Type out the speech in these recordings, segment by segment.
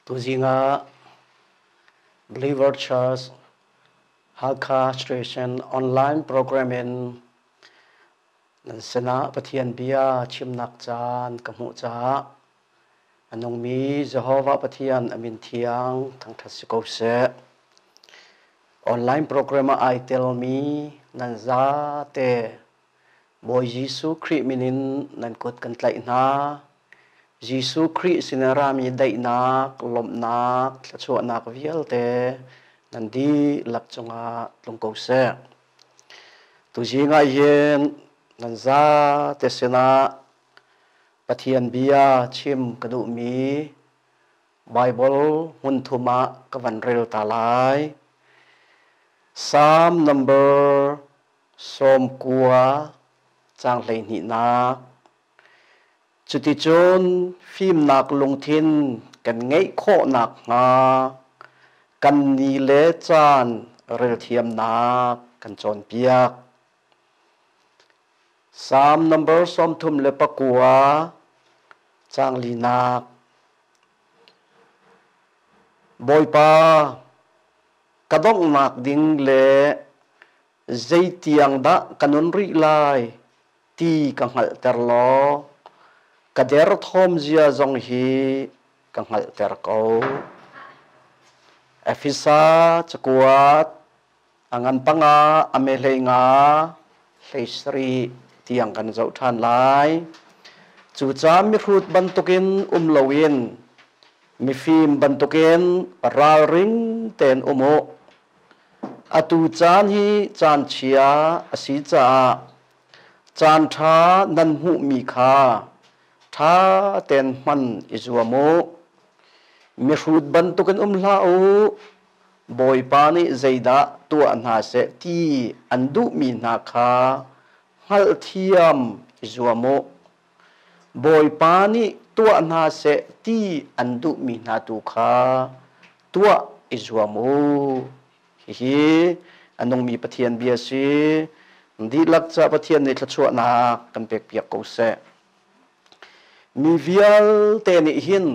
Tuzing ah Believer Church Hakha Station online program in nan sinah Pathian bia chimnak caan ka hmuh caah a nungmi Jehovah Pathian a min thiang thangṭhat si ko seh. Online program ah ai telmi nan zate Bawi Jesuh Khrih min in nan kut kan tlaih hna. Jesuh Khrih sin a rami daihnak, lawmhnak, thluachuahnak vialte nan dihlak cungah tlung ko seh. Tuzing ah hin nan zate sinah Pathian bia chim ka duhmi Baibal hmunthum ah ka van rel ta lai. Psalm number 90 caang 12nak. Cuticun fimnak lungthin kan ngeih khawh nakhnga kan ni le caan relthiamnak kan cawnpiak. Psalm number 39 caang linak. Bawipa, ka donghnak ding le zeitiang dah ka nun rih lai ti ka hngalhter law ka derthawm zia zong hi ka hngalhter ko. Efesa cakuat a ngan panga a me hlei nga hlei sarih tiang kan zoh ṭhan lai. Cucaah mihrut bantukin um loin mifim bantukin ralring tein um u. Atu caan hi caan chia a si caah caan ṭha nan hmuhmi kha ṭha tein hman i zuam u. Mihrut bantukin um hlah u. Bawipa nih zeidah tuah hna seh ti an duhmi hna kha hngalhthiam i zuam u. Bawipa nih tuah hna seh ti an duhmi hna tu kha tuah i zuam u. Hihi a nungmi Pathian bia si. Dihlak ca Pathian nih thluachuahnak kan pekpiak ko seh. Mi vialte nih hin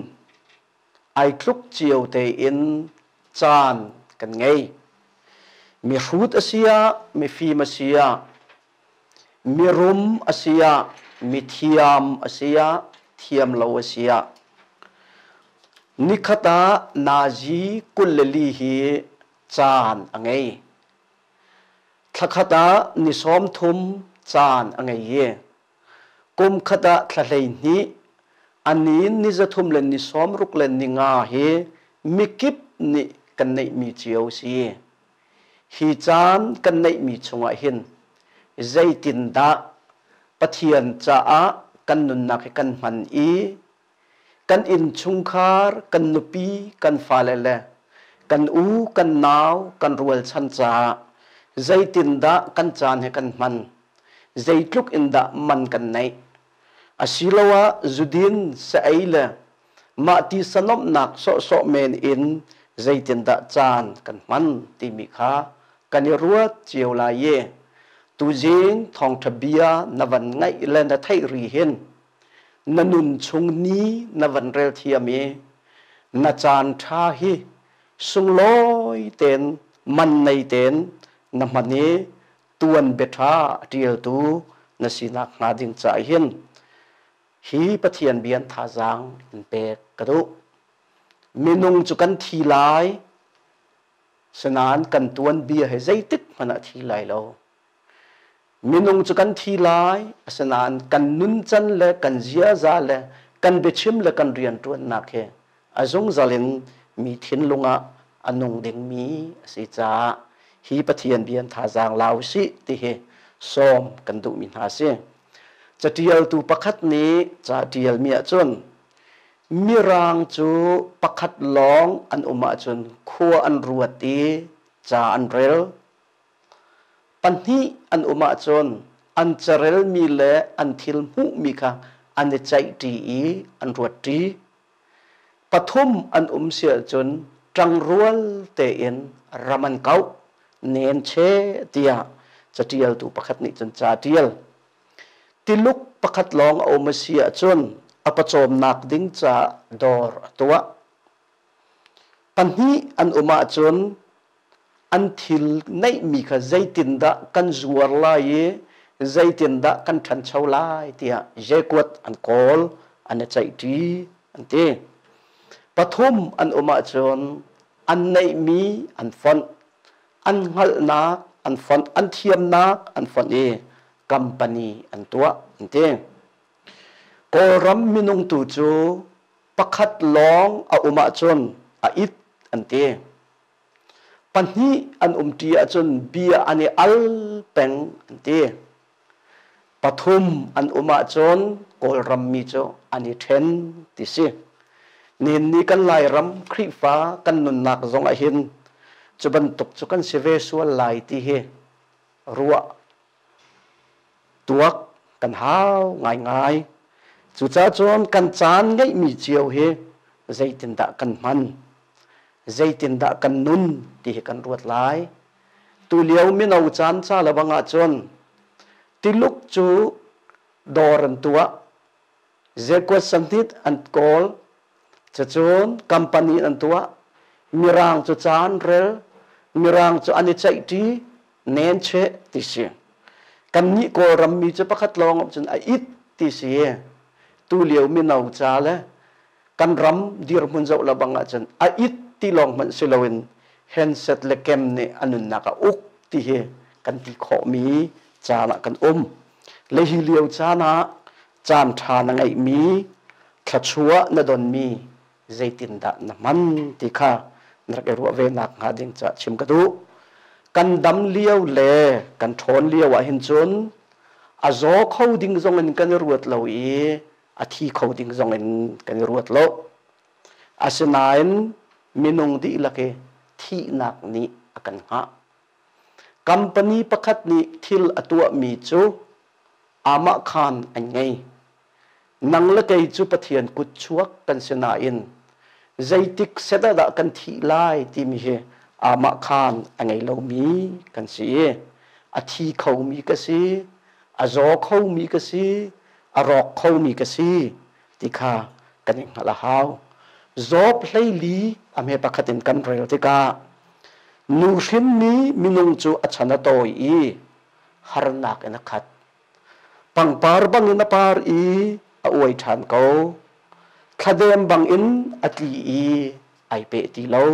ai tluk cio tein caan kan ngei. Mihrut a si ah, mifim a si ah, mirum a si ah, mithiam a si ah, thiam lo a si ah, nikhat ah nazi 24 hi caan a ngei. Thlakhat ah ni 30 caan a ngei i kum khat ah thla 12 a ni ni 300 le ni 60 le ni nga hi mikip nih kan neihmi cio si. Hi caan kan neihmi chungah hin zeitindah Pathian caah kan nunnak hi kan hman i kan innchungkhar, kan nupi, kan fale le kan u, kan nau, kan rualchan caah zeitindah kan caan hi kan hman, zeitluk in dah man kan neih. Asiloah zudin, sa-ei le mah ti sanomhnak sawhsawh men in zeitindah caan kan hman timi kha kan i ruat cio lai i tuzing thawngṭha bia na van ngaih le na theih ri hin na nun chung ni na van rel thiam i na caan ṭha hi sunglawi tein man nei tein na hman i tuan biaṭha a ṭialtu na sinak hnga ding caah hin hi Pathian bia thazaang in pek ka duh. Minung cu kan thi lai, sinain kan tuanbia he zeitik hmanh ah thi lai lo. Minung cu kan thi lai, asinain kan nuncan le kan ziaza le kan biachim le kan rianṭuannak he a zungzal in mi thinlung ah a nung dingmi a si caah hi Pathian bia thazaang la usih ti hi sawm kan duhmi hna a si. Caṭialtu pakhat nih ca ṭialmi ahcun Mirang cu pakhat lawng an um ahcun khua an ruat i ca an rel. Pahnih an um ahcun an carelmi le an thil hmuhmi kha an i ceihṭi i an ruatṭi. Pathum an um si ahcun ṭangrual tein ram an kauh, nen che tiah caṭialtu pakhat nih cun ca a ṭial. Tiluk pakhat lawng a um a si ahcun a pawcawmnak ding caah dawr a tuah. Pahnih an um ahcun an thil neihmi kha zeitindah kan zuar lai i zeitindah kan ṭhancho lai tiah zekuat an kawl, an i ceihṭi an ti. Pathum an um ahcun an neihmi an fonh, an hngalhnak an fonh, an thiamnak an fonh i company an tuah an ti. Kawlram minung tu cu pakhat lawng a um ahcun a it an ti. Pahnih an umṭi ahcun bia an i al peng an ti. Pathum an um ahcun Kawlram mi cu an i ṭhen ti si. Nihin ni kan Lairam Khrihfa kan nunnak zong ah hin cu bantuk cu kan si ve sual lai ti hi ruah tuak kan hau ngaingai. Cucaah cun kan caan ngeihmi cio hi zeitindah kan hman, zeitindah kan nun ti hi kan ruat lai. Tulio mino caan ca le bang ahcun Tiluk cu dawr an tuah, zekuat santit an kawl, cucun company an tuah, Mirang cu caan rel, Mirang cu an i ceihṭi, nen cheh ti si. Kannih Kawlram mi cu pakhat lawng cun a it ti si. Tu lio mino ca le kan ram dirhmun zoh lo bang ahcun a it ti lawng hmanh si loin handset le kem nih a nunnak a uk ti hi kan ti khawhmi caan ah kan um. Le hi lio caan ah caan ṭha na ngeihmi, thluachuah na donmi zeitindah na hman ti kha na rak i ruah ve nak hnga ding caah chim ka duh. Kan dam lio le kan ṭhawn lio ah hin cun a zaw kho ding zong in kan i ruat lo i a thi kho ding zong in kan i ruat lo. Asinain minung dihlak i thihnak nih a kan hngah. Company pakhat nih thil a tuahmi cu aamahkhaan an ngei. Nang le kei cu Pathian kutchuak kan si nain zeitik set ah dah kan thih lai timi hi aamahkhaan a ngei lomi kan si i a thi khomi ka si, a zaw khomi ka si, a rawk khomi ka si ti kha kan i hngalh a hau. Job 14 a hme pakhat in kan rel tikah nu hrinmi minung cu a chan a tawi i harnak in a khat. Pangpar bangin a par i a uai ṭhan ko. Thladem bangin a tli i ai peh ti lo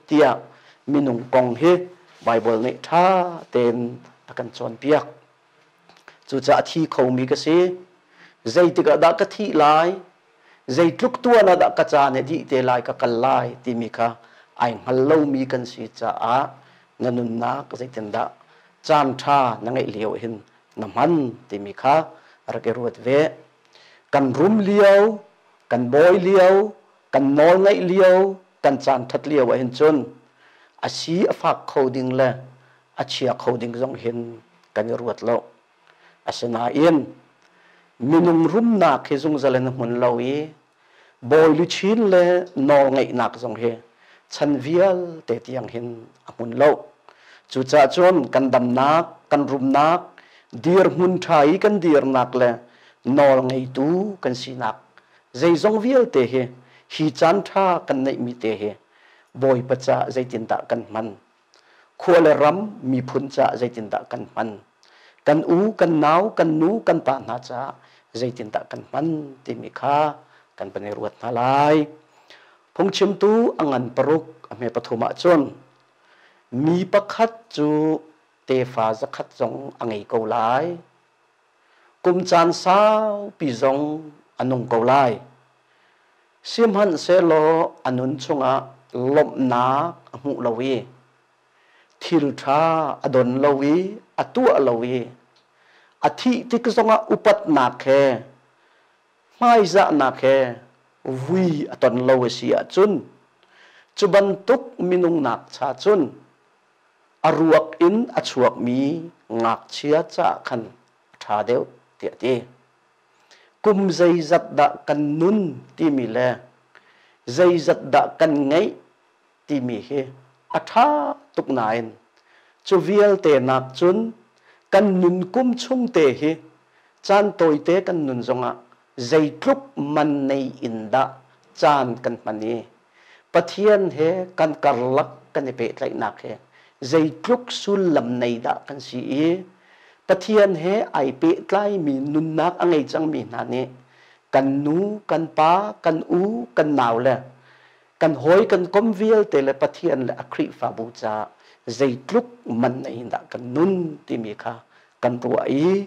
tiah minung kong hi Baibal nih ṭha tein a kan cawnpiak. Cucaah a thi khomi ka si. Zeitik ah dah ka thih lai? Zeitluk tuan ah dah ka caan a dih te lai ka kal lai timi kha ai hngal lomi kan si caah na nunnak zeitindah caan ṭha na ngeih lio hin na hman timi kha rak i ruat ve. Kan rum lio, kan bawi lio, kan nawl ngeih lio, kan caan ṭhat lio ah hin cun a si a fak kho ding le a chia kho ding zong hin kan i ruat lo. Asinain minung rumnak hi zungzal in a hmun lo i bawi luchin le nawlngeihnak zong hi chan vialte tiang hin a hmun lo. Cucaah cun kan damnak, kan rumnak, dirhmun ṭha i kan dirnak le nawlngeitu kan sinak zeizong vialte hi hi caan ṭha kan neihmi te hi Bawipa caah zeitindah kan hman? Khua le ram miphun caah zeitindah kan hman? Kan u, kan nau, kan nu, kan pa hna caah zeitindah kan hman timi kha kan van i ruat hna lai. Phungchimtu a ngan paruk a hme pathum ahcun mi pakhat cu tefa zakhat zong a ngei ko lai. Kum caan saupi zong a nung ko lai. Sihmanhsehlaw a nun chungah lawmhnak a hmuh lo i thil ṭha a don lo i a tuah lo i a thih tik zongah upatnak he hmaizahnak he vui a ton lo a si ahcun cu bantuk minung nak cha cun a ruak in a chuakmi ngakchia caah khan a ṭha deuh tiah a ti. Kum zeizat dah kan nun timi le zeizat dah kan ngeih timi hi a ṭha tuk nain cu vialte nak cun kan nun kum chung te hi caan tawite kan nun zongah zeitluk man nei in dah caan kan hman i. Pathian he kan karlak kan i pehtlaihnak he zeitluk sullam nei dah kan si i Pathian he ai pehtlaimi nunnak a ngei cangmi hna nih kan nu, kan pa, kan u, kan nau le kan hawi kan kom vialte le Pathian le a Khrihfabu caah zeitluk man nei dah kan nun timi kha kan ruah i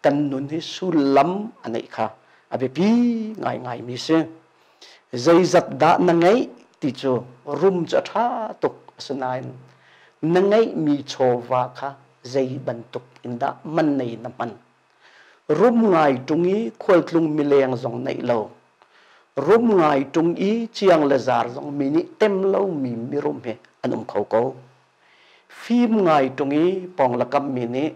kan nun hi sullam a neih kha a biapi ngaingaimi si. Zeizat dah na ngeih ti cu rum cu a ṭha tuk asinain na ngeihmi chawva kha zei bantuk in dah man nei na hman. Rum ngai ṭung i khualtlung mileng zong neih lo. Rum ngai ṭung i ciang le zar zong mi nih tem lomi mirum hi an um kho ko. Fim ngai ṭung i pawng mi nih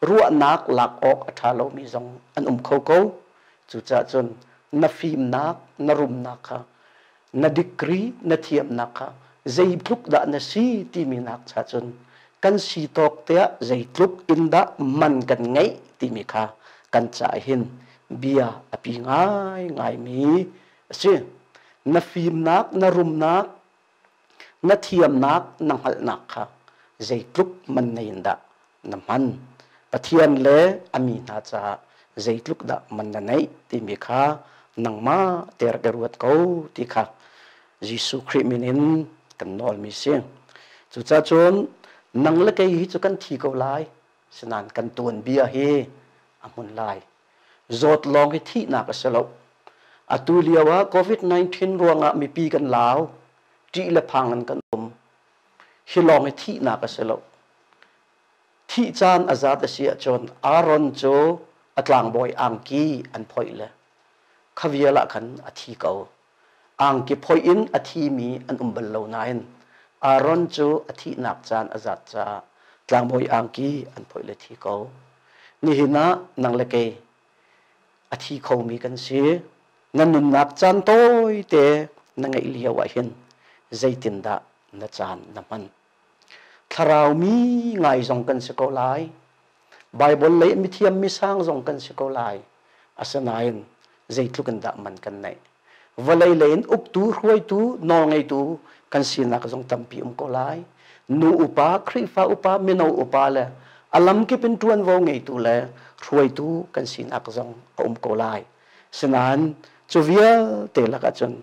ruahnak lak awk a ṭha lomi zong an um kho ko. Cucaah cun na fimnak, na rumnak kha, na degree na thiamnak kha zeitluk dah na si timi nak cha cun kan si tawk tiah zeitluk in dah man kan ngeih timi kha kan caah hin bia a pi ngaingaimi a si. Na fimnak, na rumnak, Na thiamnak na hngalhnak kha zeitluk man nei in dah na hman? Pathian le a mi hna caah zeitluk dah man na neih timi kha nangmah te rak i ruat ko ti kha Jesuh Khrih min in kan nawlmi si. Cucaah cun nang le kei hi cu kan thi ko lai, sinain kan tuanbia hi a hmun lai. Zawt lawng hi thihnak a si lo. Atu lio ah COVID-19 ruangah mipi kan lau, ṭih le phang in kan um. Hi lawng hi thihnak a si lo. Thih caan a zat a si ahcun Aaron cu a tlangbawi angki an phoih le kha vial ah khan a thi ko. Angki phoih in a thimi an um bal lo nain Aaron cu a thihnak caan a zat caah tlangbawi angki an phoih le thi ko. Nihin ah nang le kei a thi khomi kan si. Na nunnak caan tawite na ngeih lio ah hin zeitindah na caan na hman? Thlarau mi ngai zong kan si ko lai. Baibal lei mithiam misang zong kan si ko lai. Asinain zeitluk in dah man kan neih? Vawlei lei in uktu, hruaitu, nawlngeitu kan sinak zong tampi um ko lai. Nu upa, Khrihfa upa, mino upa le a lamkip in ṭuanvo ngeitu le hruaitu kan sinak zong a um ko lai. Sinain cu vialte lakah cun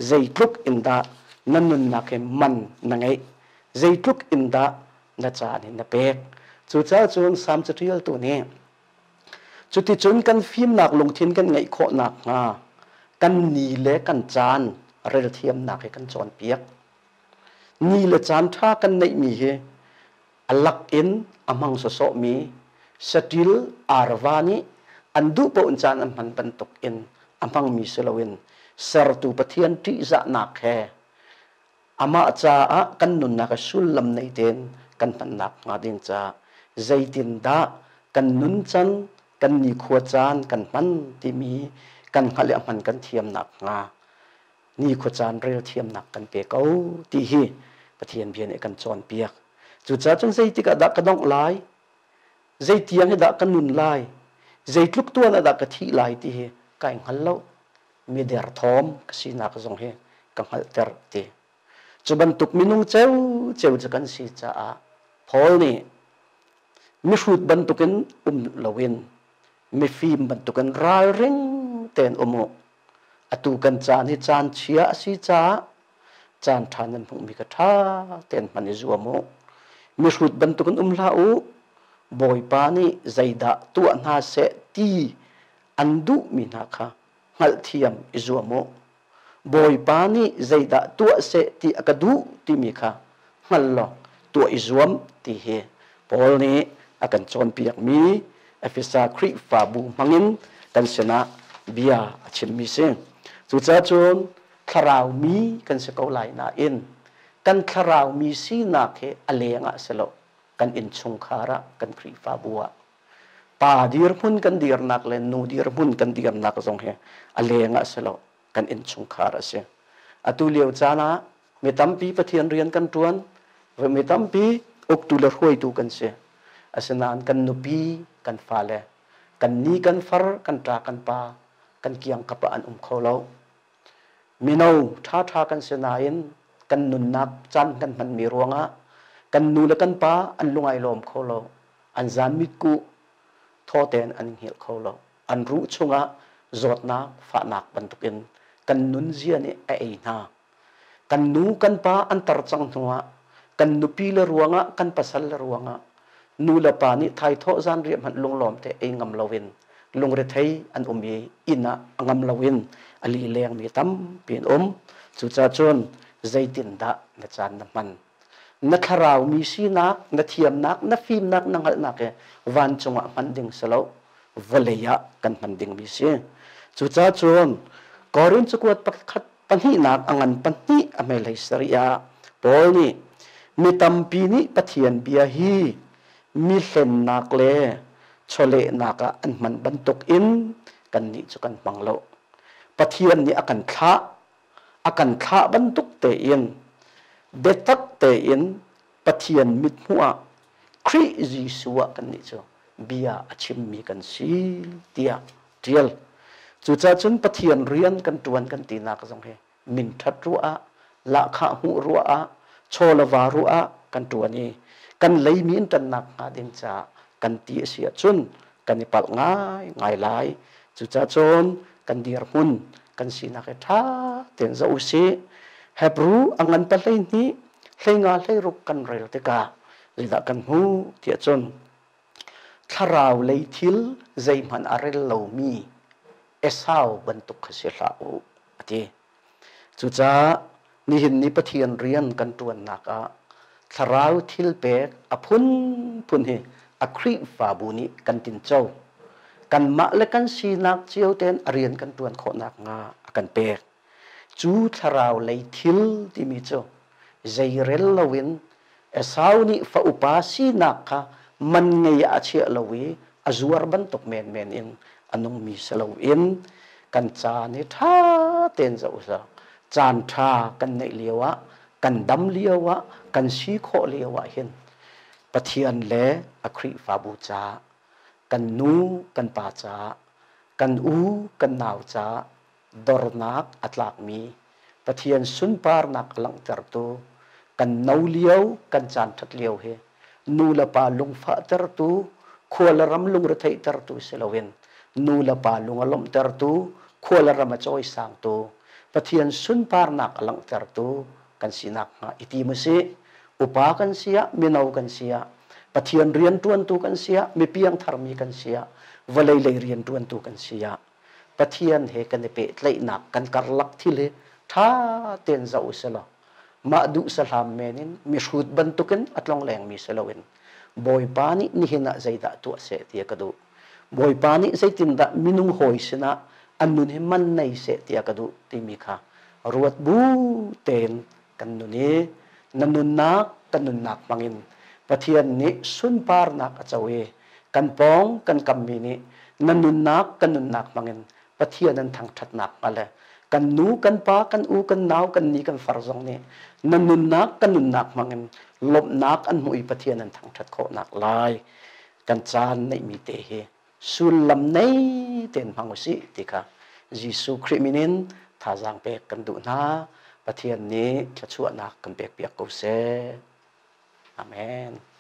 zeitluk in dah na nunnak hi man na ngeih, zeitluk in dah na caan hi na pek. Cucaah cun Salm caṭialtu nih cuticun kan fimnak lungthin kan ngeih khawh nakhnga kan ni le kan caan relthiamnak hi kan cawnpiak. Ni le caan ṭha kan neihmi hi a lak in a hmang sawsawhmi saṭil arva nih an duh paoh in caan an hman bantuk in a hmangmi si loin sertu Pathian ṭihzahnak he Amah caah kan nunnak a sullam nei tein kan hmannak hnga ding caah zeitindah kan nuncan, kan nikhua caan kan hman timi kan hngalh i a hman kan thiamnak hnga nikhua caan rel thiamnak kan pe ko ti hi Pathian bia nih a kan cawnpiak. Cucaah cun zeitik ah dah ka dongh lai? Zeitiang hi dah ka nun lai? Zeitluk tuan ah dah ka thih lai ti hi kai hngal lo. Mi derthawm ka sinak zong hi ka hngalhter ti. Cu bantuk minung ceu cu kan si caah Paul nih mihrut bantukin um loin mifim bantukin ralring tein um u. Atu kan caan hi caan chia a si caah caan ṭha nan hmuhmi kha ṭha tein hman i zuam u. Mihrut bantukin um hlah u. Bawipa nih zeidah tuah hna seh ti an duhmi hna kha hngalhthiam i zuam u. Bawipa nih zeidah tuah seh ti a ka duh timi kha hngal law tuah i zuam ti hi Paul nih a kan cawnpiakmi Efesa Khrihfabu hmangin kan sinah bia a chimmi si. Cucaah cun thlarau mi kan si ko lai nain kan thlarau mi sinak hi a leng ah si lo kan innchungkhar ah kan Khrihfabu ah pa dirhmun kan dirnak le nu dirhmun kan dirnak zong hi a leng ah si lo kan innchungkhar a si. Atu lio caan ah mi tampi Pathian rian kan ṭuan, mi tampi uktu le hruaitu kan si. Asinain kan nupi, kan fale, kan ni kan far, kan ṭa kan pa, kan kiangkap ah an um kho lo. Mino ṭhaṭha kan si nain Kan nunnak caan kan hmanmi ruangah kan nu le kan pa an lung ai lawm kho lo. An zan mitkuh thaw tein an hngilh kho lo. An ruh chungah zawtnak, fahnak bantukin kan nunzia nih a ei hna. Kan nu kan pa an tar cang hnuah kan nupi le ruangah kan pasal le ruangah nu le pa nih thaithawh zanriah hmanh lunglawm te ei ngam loin lungrethei an um i inn ah a ngam loin a lilengmi tampi an um. Cucaah cun zeitindah na caan na hman? Na thlarau mi sinak, na thiamnak, na fimnak, na hngalhnak he vancung ah hman ding si lo, vawlei ah kan hman dingmi si. Cucaah cun Korin cakuat pakhat pahnihnak a ngan pahnih a hmeilei sarih ah Paul nih mi tampi nih Pathian bia hi mi hlennak le chawlehnak ah an hman bantuk in kannih cu kan hmang lo. Pathian nih a kan thlah, a kan thlah bantuk tein biatak tein Pathian mithmuh ah Khrih Jesuh ah kannih cu bia a chimmi kan si tiah ṭial. Cucaah cun Pathian rian kan ṭuan kan tinak zong hi minṭhat ruah ah, lahkhah hmuh ruah ah, chaw le va ruah ah kan ṭuan i kan leimi in ṭannak hnga ding caah kan ti a si ahcun kan i palh ngaingai lai. Cucaah cun kan dirhmun kan sinak hi ṭha tein zoh u sih. Hebrew a ngan pa 12 hleinga hleiruk kan rel tikah zeidah kan hmuh tiah cun thlarau lei thil zeihmanh a rel lomi Esau bantuk kha si hlah u a ti. Cucaah nihin ni Pathian rian kan ṭuannak ah thlarau thil pek a phunphun hi a Khrihfabu nih kan tinco. Kanmah le kan sinak cio tein a rian kan ṭuan khawh nakhnga a kan pek. Cu thlarau lei thil timi cu zeirel loin Esau nih fa upa sinak kha man ngei ah a chiah lo i a zuar bantuk menmen in a nungmi si loin kan caan hi ṭha tein zoh usih. Caan ṭha kan neih lio ah, kan dam lio ah, kan si khawh lio ah hin Pathian le a Khrihfabu caah, kan nu kan pa caah, kan u kan nau caah dornak a tlakmi Pathian sunparnak a langhtertu kan no lio kan caan ṭhat lio hi nu le pa lungfahtertu khua le ram lungretheihtertu si loin nu le pa lung a lawmhtertu khua le ram a cawisangtu Pathian sunparnak a langhtertu kan sinak hnga i tim usih. Upa kan si ah mino kan si ah Pathian rianṭuantu kan si ah mi piangtharmi kan si ah vawlei lei rianṭuantu kan si ah Pathian he kan i pehtlaihnak kan karlak thil hi ṭha tein zoh u sih law mah duh sahlam men in mihrut bantukin a tlonglengmi si loin Bawipa nih nihin ah zeidah tuah seh ti a ka duh. Bawipa nih zeitindah minung hawi sinah an nun hi man nei seh ti a ka duh timi kha ruat bu tein kan nun i na nunnak kan nunnak hmangin Pathian nih sunparnak a co i kan pawng kan kammi nih na nunnak kan nunnak hmangin Pathian an thangṭhatnak hnga le kan nu kan pa kan u kan nau kan ni kan far zong nih na nunnak kan nunnak hmangin lawmhnak an hmuh i Pathian an thangṭhat khawhnak lai kan caan neihmi te hi sullam nei tein hmang usih ti kha Jesuh Khrih min in thazaang pek kan duh hna. Pathian nih thluachuahnak kan pekpiak ko seh. Amen.